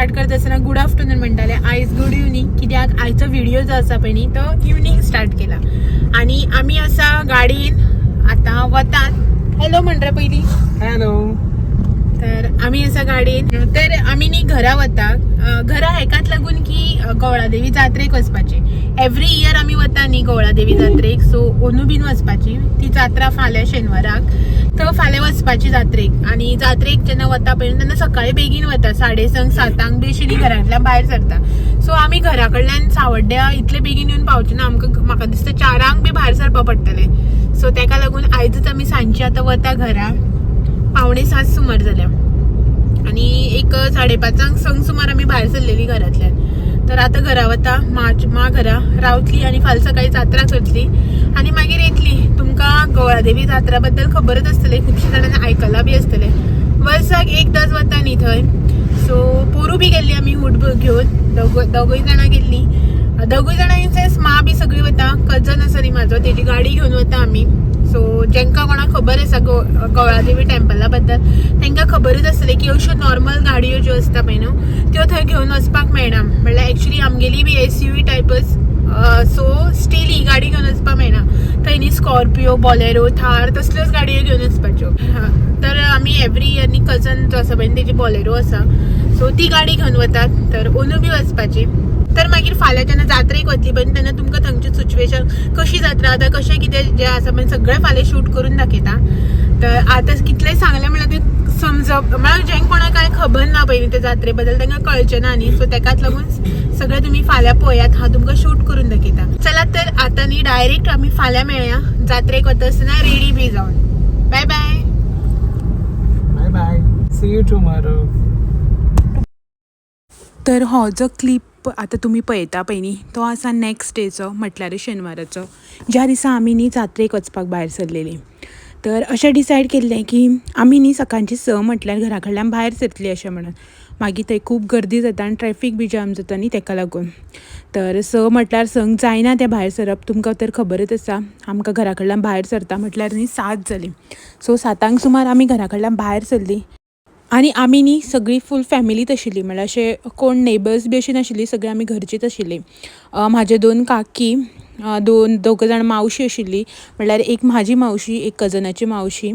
Start करता आसतना good afternoon म्हणटाले, आयज गुड इवनींग, कित्याक आयचो व्हिडिओ जो आसा पळय न्ही तो इवनींग स्टार्ट केला. आनी आमी आसा गाडयेन आतां वतात. हॅलो म्हण रे पयलीं. हॅलो. तर आमी आसा गाडयेन, तर आमी न्ही घरा वता. घरा हेकाच लागून की गवळादेवी जात्रेक वचपाची. एवरी इयर आमी वता न्ही गवळादेवी जात्रेक, सो ओनू बीन वचपाची ती जात्रा फाल्यां शेनवाराक, तर फाल्यां वचपाची जात्रेक. आनी जात्रेक जेन्ना वता पळय तेन्ना सकाळी बेगीन वता, 6:30 7 बी अशी न्ही घरांतल्यान भायर सरता. सो आमी घरा कडल्यान सावड्ड्या इतले बेगीन येवन पावचे ना आमकां, म्हाका दिसता 4 बी भायर सरपा पडटलें. सो तेका लागून आयजच आमी सांजची आतां वता घरा. 6:45 सुमार जाल्या आनी एक 5:30 संग सुमार आमी भायर सरलेली घरांतल्यान. तर आतां घरा वता, मा घरा रावतली आनी फाल्यां सकाळी जात्रा करतली आनी मागीर येतली. तुमकां गवळादेवी जात्रा बद्दल खबरच आसतलें, खुबशे जाणांनी आयकलां बी आसतलें. वर्साक एकदांच वता न्ही थंय. सो पोरूं बी गेल्ली आमी हुड घेवन, दोगूय जाणां गेल्ली. दोगूय जाणां इन सेन्स मा बी सगळी वता, कजन आसा न्ही म्हाजो, तेजी गाडी घेवन वता आमी. सो जेंका कोणाक खबर आसा गवळादेवी टेम्पला बद्दल तेंकां खबरच आसतलें की अश्यो नॉर्मल गाडयो ज्यो आसता पळय न्हू त्यो थंय घेवन वचपाक मेळना. म्हणल्यार एक्चुली आमगेली बी एसयूवी टायपच, सो स्टील ही गाडी घेवन वचपाक मेळना थंय न्ही. स्कॉर्पियो, बॉलेरो, थार तसल्योच गाडयो घेवन वचपाच्यो. तर आमी एवरी इयर न्ही कजन जो आसा पळय न्ही तेजी बॉलेरो आसा, सो ती गाडी घेवन वतात. तर अंदू बी वचपाची. तर मागीर फाल्यां जेन्ना जात्रेक वतली पळय तेन्ना तुमकां थंयचें सिच्युएशन, कशी जात्रा आतां, कशें कितें जें आसा पळय सगळें फाल्यां शूट करून दाखयता. तर आतां कितलें सांगलें म्हणल्यार तें समजप, म्हळ्यार जेंका कोणाक कांय खबर ना पयलीं ते जात्रे बद्दल तांकां कळचें ना न्ही. सो तेकाच लागून सगळें तुमी फाल्यां पळयात, हांव तुमकां शूट करून दाखयता. चलात तर आतां न्ही डायरेक्ट आमी फाल्यां मेळया जात्रेक वता आसतना रेडी बी जावन. बाय bye. Bye bye, see you tomorrow. तर हो जो क्लिप आतां तुमी पळयता पळय न्ही तो आसा नॅक्स्ट डेचो, म्हटल्यार शेनवाराचो, ज्या दिसा आमी न्ही जात्रेक वचपाक भायर सरलेलीं. तर अशें डिसायड केल्लें की आमी न्ही सकाळची 6 म्हटल्यार घरा कडल्यान भायर सरतलीं अशें म्हणून. मागीर थंय खूब गर्दी जाता आनी ट्रॅफीक बी जाम जाता न्ही तेका लागून. तर 6 म्हटल्यार 6 जायना तें भायर सरप, तुमकां तर खबरच आसा. आमकां घरा कडल्यान भायर सरता म्हटल्यार न्ही 7 जालीं. सो 7 सुमार आमी घरा कडल्यान भायर सरलीं आनी आमी न्ही सगळी फूल फॅमिलीच आशिल्ली, म्हणल्यार अशें कोण नेबर्स बी अशीं नाशिल्लीं, सगळीं आमी घरचीच आशिल्लीं. म्हाजे 2 काकी, दोग जाण मावशी आशिल्ली, म्हणल्यार एक म्हाजी मावशी, एक कजनाची मावशी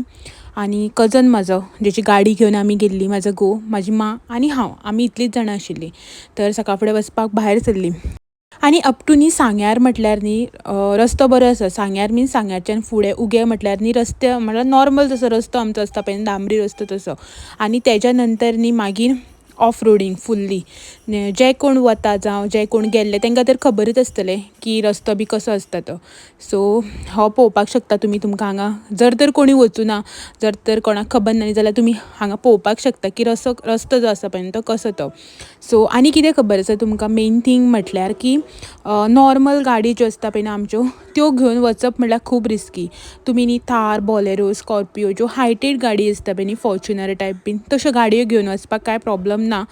आनी कजन म्हाजो जेची गाडी घेवन आमी गेल्ली, म्हाजो घोव, म्हाजी माँ आनी हांव, आमी इतलींच जाणां आशिल्लीं. तर सकाळ फुडें वचपाक भायर सरलीं आनी अप टू न्ही सांग्यार म्हटल्यार न्ही रस्तो बरो आसा. सांग्यार मिन्स सांग्यारच्यान फुडें उगें म्हटल्यार न्ही रस्ते म्हळ्यार नॉर्मल जसो रस्तो आमचो आसता पळय डांबरी रस्तो तसो. आनी तेज्या नंतर न्ही मागीर ऑफ रोडींग फुल्ली. जे कोण वता जावं जे कोण गेल्ले तांकां तर खबरच आसतलें की रस्तो बी कसो आसता तो. सो हो पळोवपाक शकता तुमी. तुमकां हांगा जर तर कोणी वचूना, जर तर कोणाक खबर ना जाल्यार तुमी हांगा पळोवपाक शकता की रस्तो जो आसा पळय तो कसो तो. सो आनी कितें खबर आसा तुमकां मेन थींग म्हटल्यार की नॉर्मल गाडी ज्यो आसता पळय न्हू आमच्यो त्यो घेवन वचप म्हळ्यार खूब रिस्की. तुमी न्ही थार, बॉलेरो, स्कॉर्पियो ज्यो हायटेड गाडी आसता पळय न्ही, फॉर्च्युनर टायप बीन तश्यो गाडयो घेवन वचपाक कांय प्रॉब्लम ना.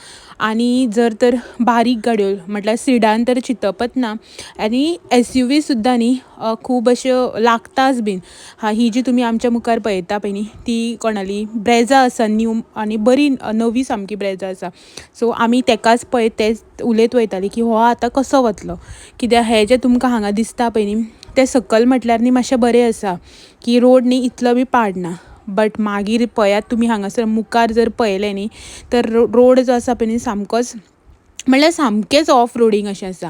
आनी जर तर बारीक गाडयो म्हटल्यार सिडान तर चिंतपच ना. आनी एसयुवी सुद्दां न्ही खूब अश्यो लागताच बीन. हा, ही जी तुमी आमच्या मुखार पळयता पळय न्ही ती कोणाली ब्रेजा आसा, न्यू आनी बरी नवी सामकी ब्रेजा आसा. सो आमी तेकाच पळयत तेच उलयत वयताली की हो आतां कसो वतलो, कित्याक हे जे तुमकां हांगा दिसता पळय न्ही तें सकयल म्हटल्यार न्ही मातशें बरें आसा की रोड न्ही इतलो बी पाड ना. बट मागीर पळयात तुमी हांगासर मुखार जर पळयलें न्ही तर रोड जो आसा पळय न्ही सामकोच म्हणल्यार सामकेंच ऑफ रोडींग अशें आसा.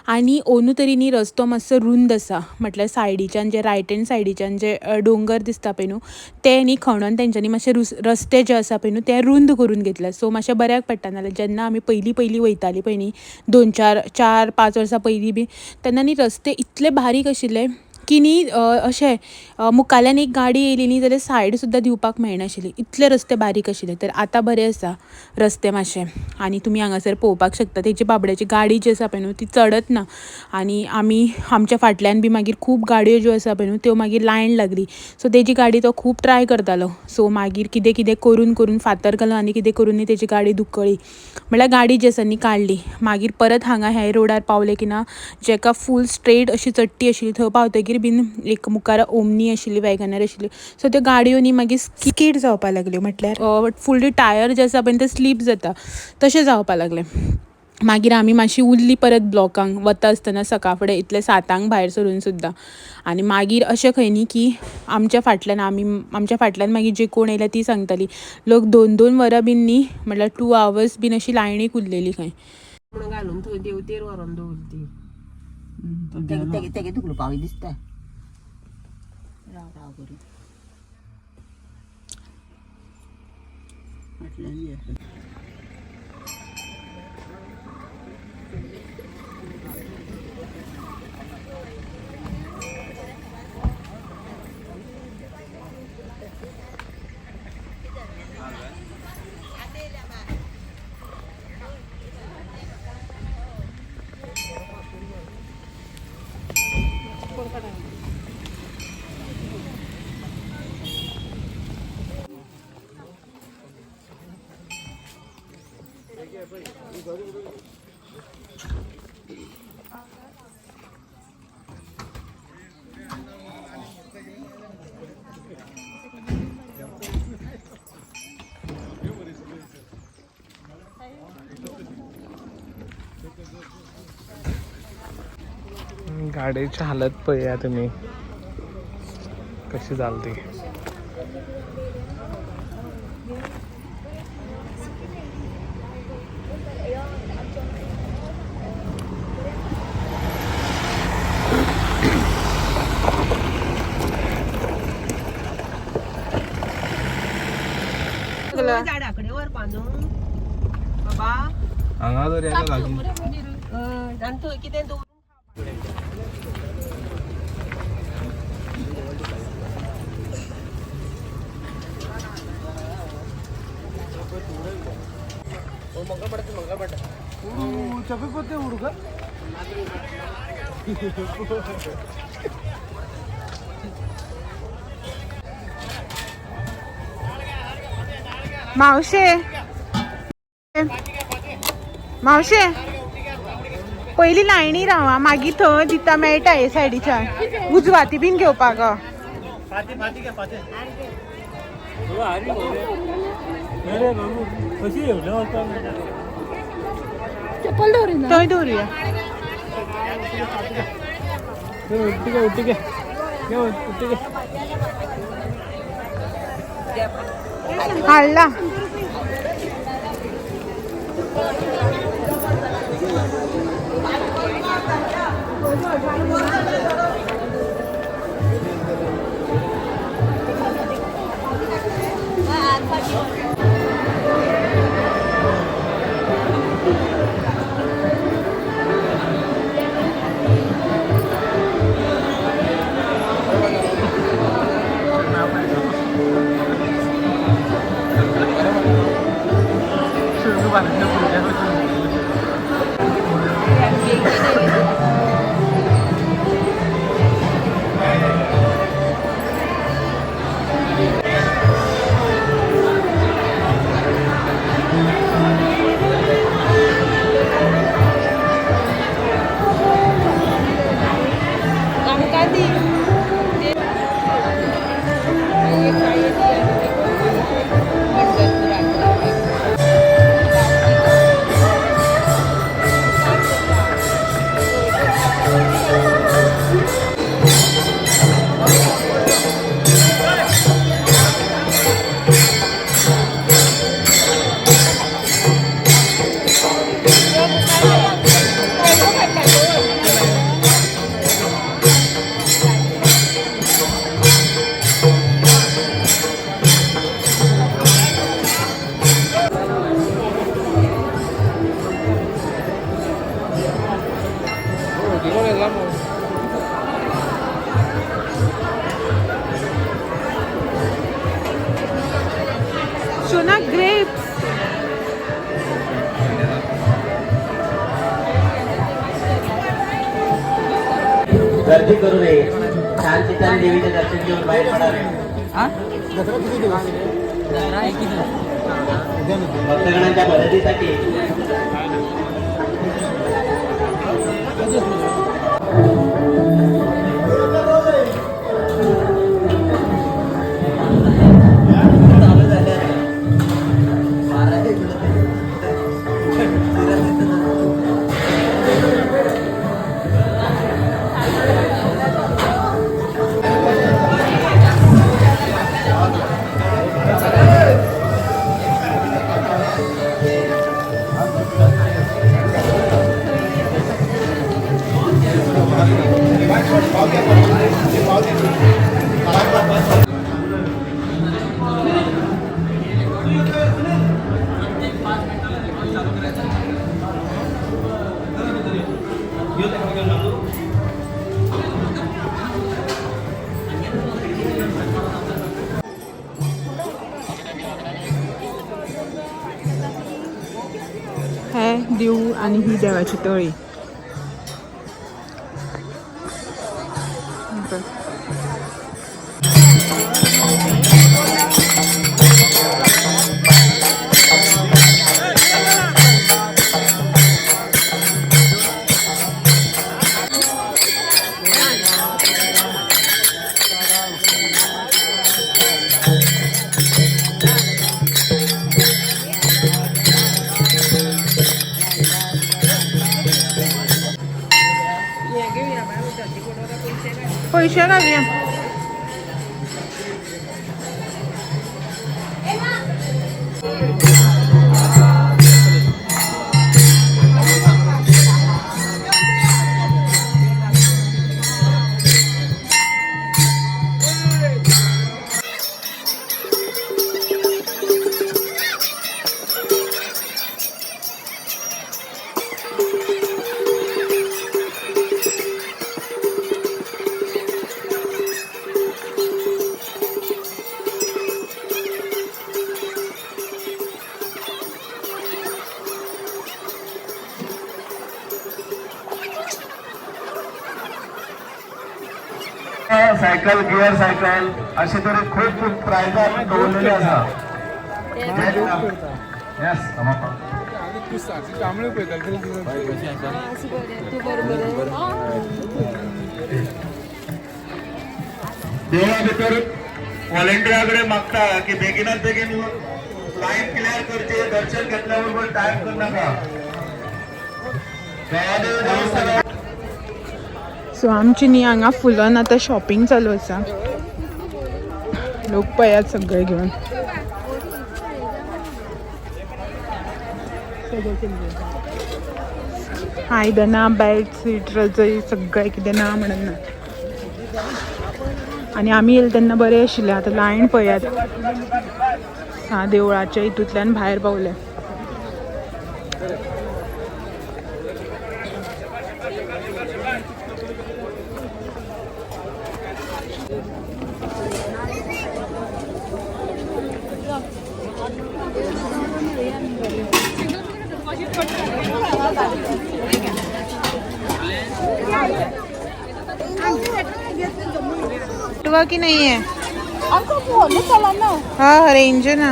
आनी अंदू तरी न्ही रस्तो मातसो रूंद आसा, म्हटल्यार सायडीच्यान जे रायट हँड सायडीच्यान जे डोंगर दिसता पळय न्हू ते न्ही खणोन तेंच्यांनी मातशे रस्ते जे आसा पळय न्हू ते रूंद करून घेतले. सो मातशें बऱ्याक पडटा. नाल्यार जेन्ना आमी पयलीं पयलीं वयतालीं पळय न्ही 2 4 4 5 वर्सां पयलीं बी तेन्ना न्ही रस्ते इतले बारीक आशिल्ले की न्ही अशें मुखाल्यान एक गाडी येयली न्ही जाल्यार सायड सुद्दां दिवपाक मेळनाशिल्ली, इतले रस्ते बारीक आशिल्ले. तर आतां बरें आसा रस्ते मातशे. आनी तुमी हांगासर पळोवपाक शकता तेजी बाबड्याची गाडी जी आसा पळय न्हू ती चडत ना. आनी आमी आमच्या फाटल्यान बी मागीर खूब गाडयो ज्यो आसा पळय न्हू त्यो मागीर लायन लागली. सो तेजी गाडी तो खूब ट्राय करतालो. सो मागीर कितें कितें करून करून फातर घालून आनी कितें करून न्ही तेजी गाडी धुकळ्ळी, म्हळ्यार गाडी जी आसा न्ही काडली. मागीर परत हांगा हे रोडार पावले की ना जेका फूल स्ट्रेट अशी चडटी आशिल्ली थंय पावतकीर मागीर बीन एक मुखार ओमनी आशिल्ली, वॅगनर आशिल्ली. सो त्यो गाडयो न्ही मागीर स्कीड जावपाक लागल्यो, म्हटल्यार फुडले टायर जे आसा पळय ते स्लीप जाता तशें जावपाक लागलें. मागीर आमी मातशी उरली परत ब्लॉकांक वता आसतना सकाळ फुडें इतले 7 भायर सरून सुद्दां. आनी मागीर अशें खंय न्ही की आमच्या फाटल्यान आमी आमच्या फाटल्यान मागीर जे कोण येयले ती सांगताली लोक 2-2 वरां बीन न्ही, म्हटल्यार 2 आवर्स बीन अशी लायनीक उरलेली खंय. म्हणून घालून थंय देवतेर व्हरोन दवरली. तेगे तेगे तुकलो पावय दिसता. राव राव करून फाटल्यान ये. गाडयेची हालत पळया तुमी कशी जाली ती. झाडा कडेन व्हरपा न्हू बाबा. हांगा तर येता लागीं. हय, आनी थंय कितें दवरून. हुडू. मावशे, मावशे, पयली लायनी राव आं, मागीर थंय दिता मेळटा हे सायडीच्यान उजवाती बीन घेवपाक गो. थंय दवरुया. उठ्ठी उठ्ठी उठ्ठी. हाडला. आमकां दी. एक काळी दी आनी एक पंढरपुराक. शोना, ग्रेप्स. गर्दी करू नये. शांततेने देवीचे दर्शन घेऊन बाहेर पडावे. भक्तगणांच्या मदतीसाठी हे देवूळ आणि ही देवाची तळी. पैसे घालया. सायकल, गिअर सायकल अशे तरेन खूब खूब प्रायजां दवरलेली आसा. येस. कांबळे पळयता. देवळा भितर व्हॉलेंटियरा कडेन मागता की बेगिनात बेगीन लायन क्लियर करची, दर्शन घेतल्या बरोबर टायम करनाका. दयादेव देवस्थान. सो आमची न्ही हांगा फुलान आतां शॉपिंग चालू आसा. लोक पळयात सगळे घेवन. आयदनां, बेडशीट, रजई, सगळें कितें ना म्हणून ना. आनी आमी येयले तेन्ना बरें आशिल्लें. आतां लायन पळयात. सा देवळाच्या हितूंतल्यान भायर पावले. की नाही आहे. हा, रेंज ना.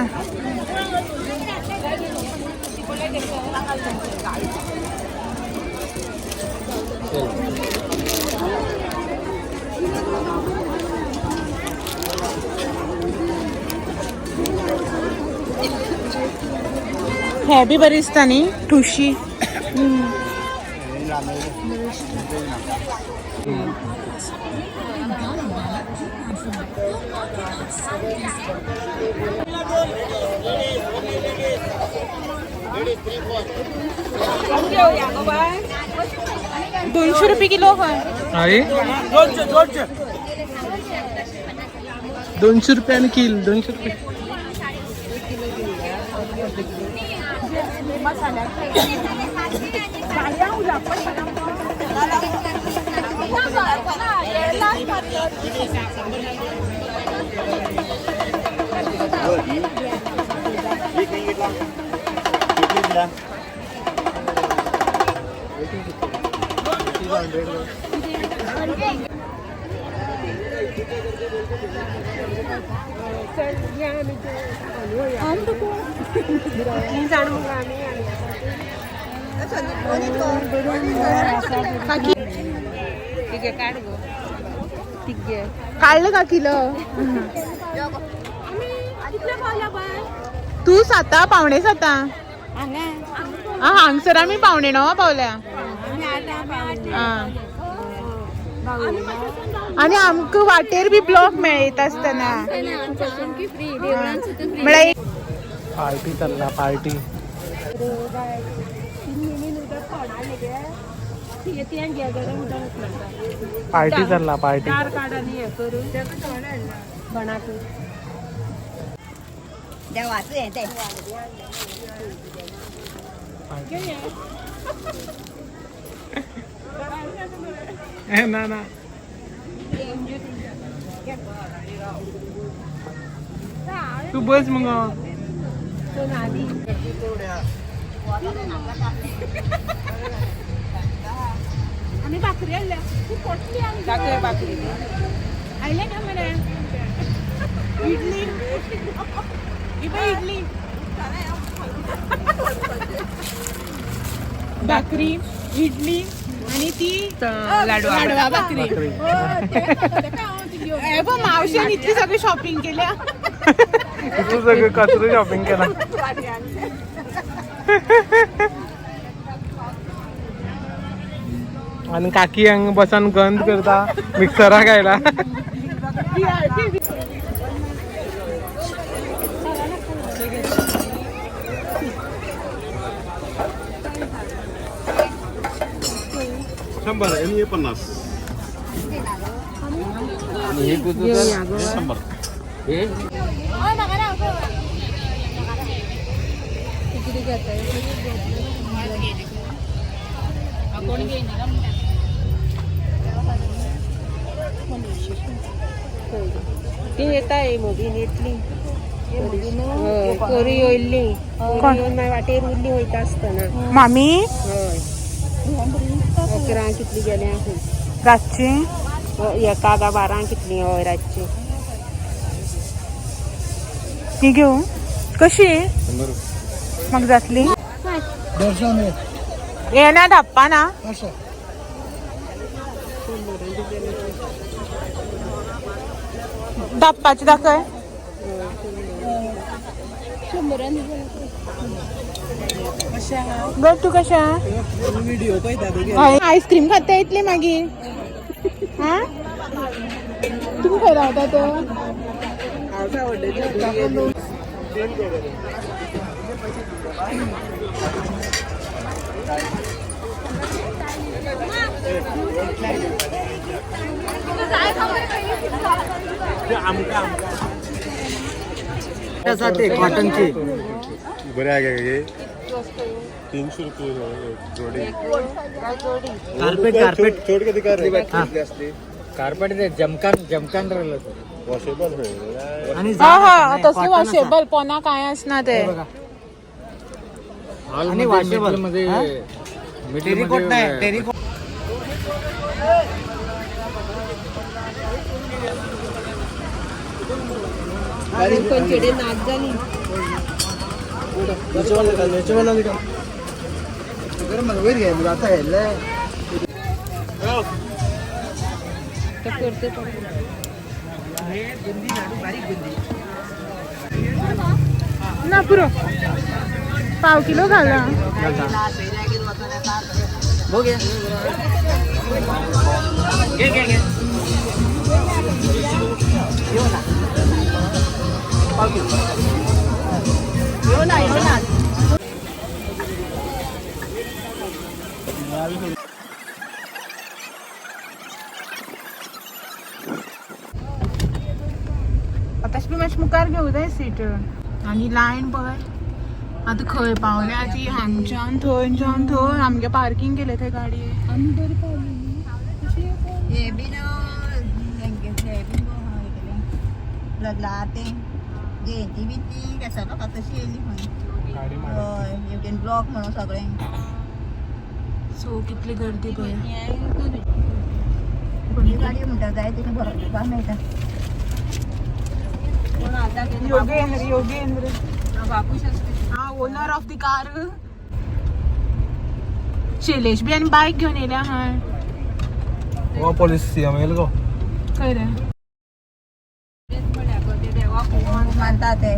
हे बी बरी दिसता न्ही ठुशी. ₹200 किलो खंय. आहे 200 रुपयान किल, ₹200. काकी. तिगे काड गो, तिगे. काडलं का किलो? तू साता, 6:45. हा, हांगसर आमी 8:45 पावल्या. हा. आनी आमकां वाटेर बी ब्लॉक मेळयता आसतना म्हळ्यार. पार्टी चल्ला, पार्टी. पार्टी चल्ला पार्टी. देवाचं हें तें. ए ना ना, तू बस मग. आमी भाकरी हाडल्या, ती पोटली आमी दाखय भाकरी. आयले ना मरे. इडली ही पळय, इडली, भाकरी, इडली आणि ती लाडवा. लाडवा भाकरी. हे पळय, मावशेन इतली सगळी शॉपिंग केल्या. तू सगळं कचरो शॉपिंग केला. आणि काकी हांगा बसन गंद करता मिक्सरा खायला. 100 आणि हे 50. 100. हे किती घेताय? कोण घेयना म्हणटा. ती येता मोगीन येतली. हय, कोरी येयल्ली, कोरी येवन मागीर वाटेर उरली वयता आसतना. मामी. हय, 11 कितली गेल्या. रातची? एका काय 12 कितली, हय, रातची. ही घेऊ कशी मग जातली? येना धाप्पा ना. धाप्पाची दाखय. ग तू कशा आयस्क्रीम खाता येतली मागीर. हा, तुमी खंय रावता तर? कॉटनची. बरे आहे का हे? 300 रुपये जोडी. Carpet, carpet. चोड किती काय? कार्पेट ते जमकान जमकान राहिलं. वॉशेबल. आणि हा हा, तसले वॉशेबल पोना काय आसना ते. आणि वॉशेबल मध्ये टेरिकोट नाही, टेरिकोट. पंचेडे नाच जाली. तर करते. ना, पुरो, पाव किलो घाला. घे घे घे. येऊ ना, येऊ ना. आताश बी मातशें मुखार घेवं जाय सीट. आनी लायन पळय आतां खंय पावल्या ती, हांगच्यान थंयच्यान थंय आमगे पार्किंग केलें थंय गाडी. हे बीन हे बीन लग्ना तें जयंती बी ती केसा लोकां तशी येयली खंय. हय, हेवटेन ब्लॉक म्हणून सगळें. सो कितली गर्दी पळय. ही गाडी म्हणटा जाय तितून बरो दिवपाक मेळटा. योगेंद्र, योगेंद्र हा owner of the car. Shailesh B आनी बायक घेवन येयल्या हय. हो, पोलीस सीएम येयल गो. खंय रे? मानता ते.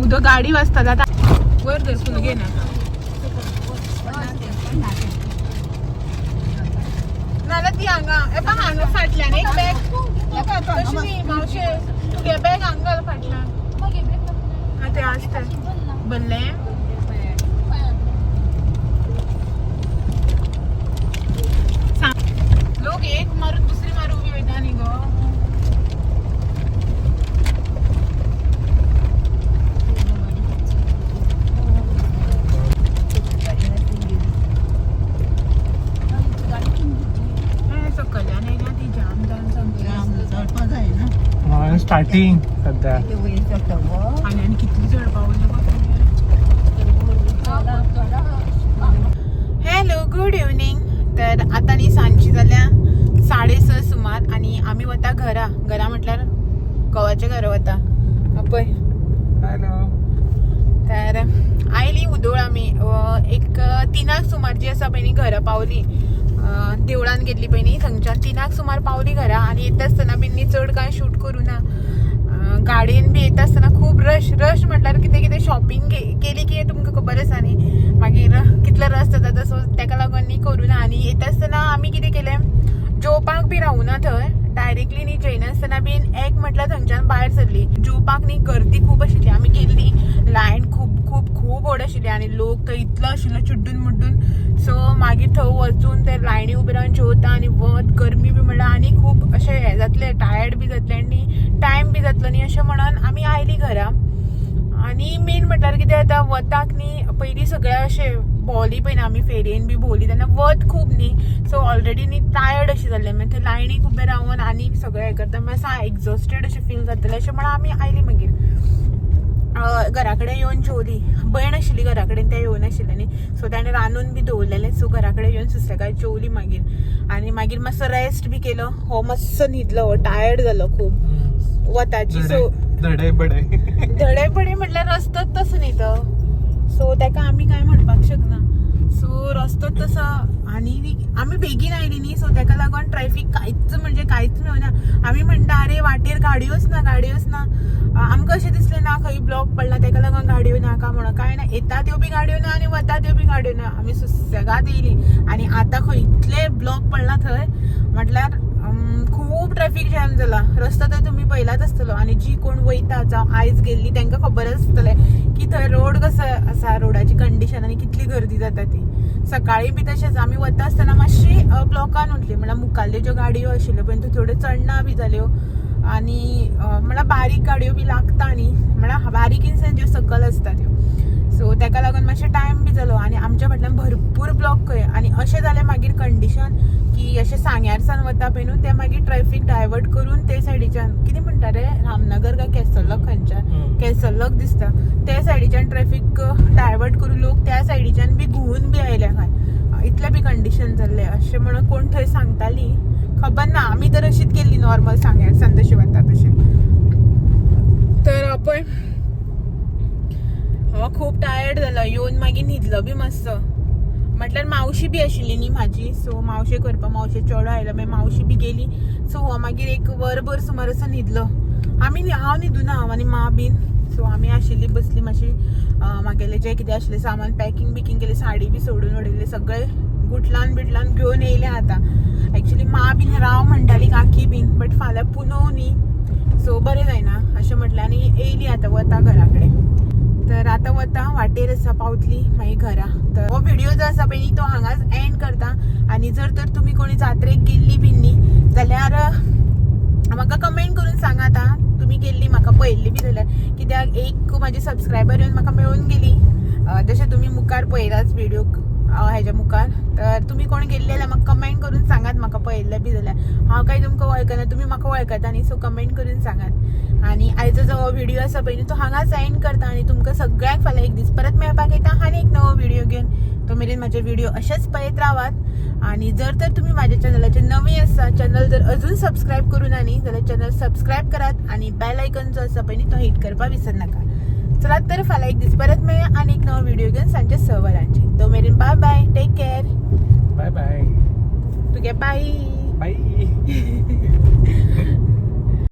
उदक गाडी वाजता जाता वयर धर, फुल घेना. नाल्यार ती हांगा, ए पा, हांगा फाटल्यान एक बॅग. तशी न्ही मावशे, तुगे बॅग हांगा घाल फाटल्यान. आं, तें आसता भरलें. स्टार्टिंग सध्या. ते वयर चडटा गो. आनी आनी कितली चड पावली. Hello, good evening. तर आतां न्ही सांजची जाल्या 6:30 सुमार आनी आमी वता घरा. घरा म्हटल्यार घोवाच्या घरा वता पळय. हॅलो. तर आयली उदोळ आमी एक 3 सुमार जी आसा पळय न्ही घरा पावली. देवळान गेल्ली पळय न्ही, थंयच्यान 3 सुमार पावली घरा. आनी येता आसतना बीन न्ही चड कांय शूट करूं ना. गाडयेन बी येता आसतना खूब रश रश म्हटल्यार कितें कितें शॉपिंग केली की तुमकां खबर आसा न्ही मागीर कितलो रश जाता तसो, तेका लागून न्ही करूं ना. आनी येता आसतना आमी कितें केलें, जेवपाक बी रावना थंय, डायरेक्टली न्ही जेयनासतना बीन एक म्हटल्यार थंयच्यान भायर सरली. जेवपाक न्ही गर्दी खूब आशिल्ली. आमी गेल्ली, लायन खूब खूब खूब व्हड आशिल्ली आनी लोक थंय इतलो आशिल्लो चिड्डून मुड्डून. सो मागीर थंय वचून ते लायनी उबे रावन जेवता आनी वत गरमी बी म्हणल्यार आनी खूब अशें हें जातलें, टायर्ड बी जातलें आनी टायम बी जातलो न्ही अशें म्हणून आमी आयली घरा. आनी मेन म्हटल्यार कितें जाता, वताक न्ही पयलीं सगळें अशें भोंवली पळय न्ही आमी, फेरयेन बी भोंवली तेन्ना वत खूब न्ही, सो ऑलरेडी न्ही टायर्ड अशें जाल्लें. मागीर थंय लायनीक उबें रावन आनी सगळें हें करता मागीर एक्झॉस्टेड अशें फील जातलें अशें म्हणून आमी आयली. मागीर घरा कडेन येवन जेवली. भयण आशिल्ली घरा कडेन, तें येवन आशिल्लें न्ही, सो ताणें रांदून बी दवरलेलें. सो घरा कडेन येवन सुसेगाद जेवली मागीर. आनी मागीर मातसो रेस्ट बी केलो. हो मातसो न्हिदलो, हो टायर्ड जालो खूब वताची. सो धडे बडे. धडे पडे म्हटल्यार रस्तोच तसो न्ही तो, सो ताका आमी कांय म्हणपाक शकना. सो रस्तोच तसो आनी आमी बेगीन आयली न्ही, सो ताका लागून ट्रॅफिक कांयच म्हणजे कांयच मेळना. आमी म्हणटा अरे वाटेर गाडयोच ना, गाडयोच ना. आमकां अशें दिसलें ना खंय ब्लॉक पडला ताका लागून गाडयो ना काय म्हणून. कांय ना, येता त्यो बी गाडयो ना आनी वता त्यो बी गाडयो ना. आमी सुसेगाद येयली. आनी आतां खंय इतले ब्लॉक पडला थंय म्हटल्यार खूब ट्रॅफिक जॅम जाला. रस्तो तर तुमी पळयलाच आसतलो आनी जी कोण वयता जावं आयज गेल्ली तांकां खबर आसतलें की थंय रोड कसो आसा, रोडाची कंडिशन आनी कितली गर्दी जाता ती. सकाळी बी तशेंच आमी वता आसतना मातशी ब्लॉकान उरली, म्हणल्यार मुखाल्ल्यो ज्यो गाडयो आशिल्ल्यो पळय त्यो थोड्यो चडना बी जाल्यो आनी म्हणल्यार बारीक गाडयो बी लागता न्ही, म्हणल्यार बारीक इन सेन्स ज्यो सकल आसता त्यो. सो ताका लागून मातशें टायम बी जालो आनी आमच्या फाटल्यान भरपूर ब्लॉक खंय. आनी अशें जालें मागीर कंडिशन की अशें सांग्यार सावन वता पळय न्हू ते मागीर ट्रॅफिक डायवर्ट करून ते सायडीच्यान कितें म्हणटा रे, रामनगर काय केसरलॉक, खंयच्यान केसरलॉक दिसता ते सायडीच्यान ट्रॅफिक डायवर्ट करून लोक त्या सायडीच्यान बी घुंवून बी आयल्या खंय. इतलें बी कंडिशन जाल्लें अशें म्हणून कोण थंय सांगताली, खबर ना. आमी तर अशीच गेल्ली नॉर्मल सांग्यार सावन तशी वता तशें. तर पळय हो खूब टायर्ड जालो येवन, मागीर न्हिदलो बी मातसो. म्हटल्यार मावशी बी आशिल्ली न्ही म्हाजी, सो मावशे करपा मावशे चेडो आयलो, मागीर मावशी बी गेली. सो हो मागीर एक वरभर सुमार असो न्हिदलो. आमी हांव न्हिदूना, हांव आनी माँ बीन. सो आमी आशिल्ली बसली मातशी, म्हागेलें जें कितें आशिल्लें सामान पॅकिंग बिकींग केलें, साडी बी सोडून उडयल्ली, सगळें गुटलान बिटलान घेवन येयलें. आतां एक्चुली माँ बीन राव म्हणटाली, काकी बीन, बट फाल्यां पुनव न्ही, सो बरें जायना अशें म्हटलें आनी येयली. आतां वता घरा कडेन. तर आतां वता, वाटेर आसा, पावतली मागीर घरा. तर हो व्हिडिओ जो आसा पळय न्ही तो हांगाच एंड करता. आनी जर तर तुमी कोणी जात्रेक गेल्ली बीन न्ही जाल्यार म्हाका कमेंट करून सांगात आं, तुमी गेल्ली म्हाका पळयल्ली बी जाल्यार. कित्याक एक म्हाजी सबस्क्रायबर येवन म्हाका मेळून गेली, जशें तुमी मुखार पळयलाच व्हिडिओ हेज्या मुखार. तर तुमी कोण गेल्ले जाल्यार म्हाका कमेंट करून सांगात म्हाका पळयल्लें बी जाल्यार. हांव काय तुमकां वळखना, तुमी म्हाका वळखता न्ही, सो कमेंट करून सांगात. आनी आयचो जो व्हिडिओ आसा पळय न्ही तो हांगाच एंड करता आनी तुमकां सगळ्यांक फाल्यां एक दीस परत मेळपाक येता आनी एक नवो व्हिडिओ घेवन. तो मेरेन म्हाजे व्हिडिओ अशेच पळयत रावात. आनी जर तर तुमी म्हाज्या चॅनलाचेर नवी आसा, चॅनल जर अजून सबस्क्रायब करूं ना न्ही जाल्यार चॅनल सबस्क्रायब करात आनी बेल आयकन जो आसा पळय न्ही तो हिट करपाक विसरनाका. चलात तर फाल्यां एक दीस परत मेळया आनी एक नवो व्हिडिओ घेवन सांजचे 6 वरांचेर. तो मेरेन bye bye, take care. Bye bye. तुगे बाय. बाय.